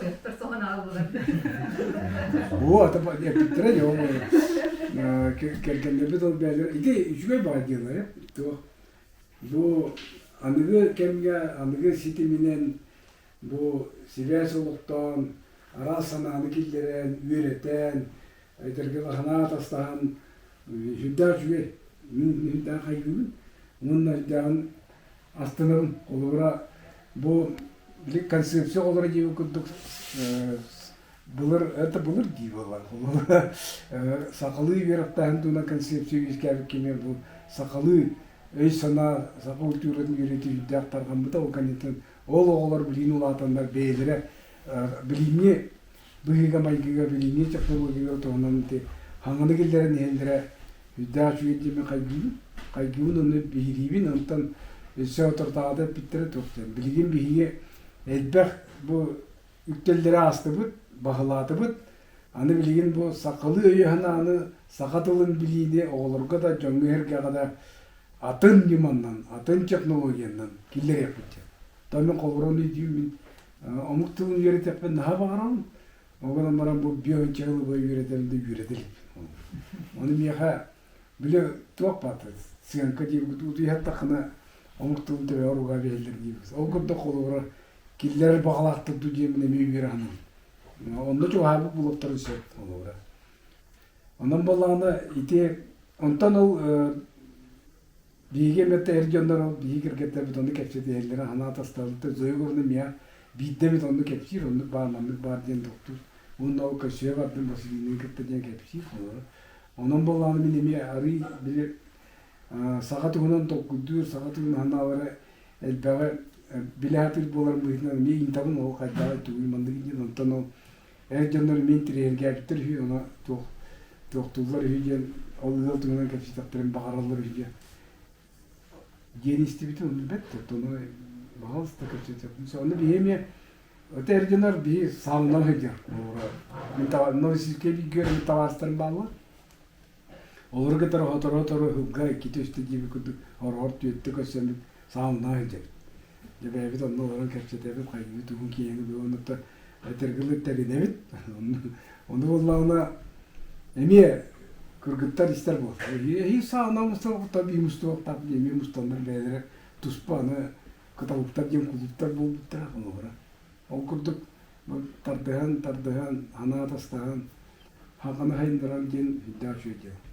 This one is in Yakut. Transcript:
Ойохтор соһон аҕаллылар. Оо, ата эппиттэрэ дьэ ол кэргэннэрбит ол бэйэлэр ити үчүгэй баҕа диэлэр туох бу аныгы кэмҥэ аныгы ситиминэн бу сибээс олохтоон араас санааны киллэрэн үөрэтэн этэргэ санаа атастаһан сүрдээх үчүгэй мин сүрдээх хайгыыбын уонна сүрдээҕин астынабын. Холобура, бу били концепция оҕолоро диэбит курдук былыр это былыр дии буоллар. Холобура, сахалыы үөрэхтээһин туһунан концепция үөскээбит кэмэ бу сахалыы өй-санаа, саха культуратын үөрэтии үрдээх тарҕаммыта. Ол кэнниттэн ол оҕолор билиини улаатаннар бэйэлэрэ билиҥҥи быһыыга-майгыга, билиҥҥи технологияга туһунан ити хаҥаны киллэрэн иһэллэрэ Үрдээх үчүгэй диэммин хайгыыбын. Хайгыыбын уонна биһириибин. Онтон өссө соторутааҕыта эппиттэрэ туох диэн. Билигин биһиги элбэх бу үктэллэри аастыбыт, баһылаатыбыт. Аны билигин бу сахалыы өйү-санааны, саха тылын билиини оҕолорго да, дьоҥҥо-сэргэҕэ да атын ньыманнан, атын технологиянан киллэриэхпит диэн. Оттон мин холобура ону өйдүүм, мин омук тылын үөрэтиэхпин наһаа баҕарабын. Ол гынан баран бу биоинча ылыбы үөрэтэрин да үөрэтэ иликпин. Ону миэхэ били туох баата сыаҥка диэбит утуйаттаххына омук тылын төбөҕөр угаа биһэллэр диэбит. Ол курдук холобура киллэрэр баҕалаахтар дуу диэммин эмиэ үөрэ саныыбын. Онно чугаһаабыт буолуохтарын сөп холобура. Онон буоллаҕына ити онтон ол Биһиги эмиэ эр дьоннор ол биһиги кэргэттэрбит ону кэпсэтиһэллэрэ санаа атастаабыттар. Зоя Егоровна миэхэ биирдэ эмит оннук кэпсиир, оннук баар, маннык баар диэн тохтуур. Уонна ол көрсүө бардым Василинаны кытта диэн кэпсиир. Онон буоллаҕына мин эмиэ арыый били саха туһунан толкуйдуур, саха туһунан санаалара элбэҕи билэ сатыыр буоларым быһыытынан эмиэ ыйытабын ол хайдаҕый тугуй манныгый диэн онтон ол эр дьоннор эмиэ интэриэһиргээбиттэр үһү ону туох туохтууллар үһү диэн ол ыал туһунан кэпсэтэхтэрин баҕараллар үһү диэн диэн истибитим ону бэрт ону баҕалыста кэпсэтиэхпин ону биһи эмиэ это эр дьоннор биһи саалынан сылдьар мин Новосибирскай бииргэ мин табаарыстарым бааллар Олору кытары сотору-сотору ыһылга иккитэ-үстэ диэбит курдук ороҕор түөттэ көрсөммүт сааллаах илдьэбит. Дьэ бэйэбит онно олорон кэпсэтэбит, хайгыы тугун киэҥи бүгүн онно этэргилы тэринэбит. Ону буоллаҕына эмиэ кыргыттар истэр буолар. Эһиги саална мустан биир мустуохтаах эмиэ мустаннар бэйэлэрэ туспа аны кыталыктар диэн кулууптар буолбуттара холобура. Ол курдук тардыһан, тардыһан, санаа атастаһан, Хаханы хайыннаран диэн үрдээх үчүгэй дьыала.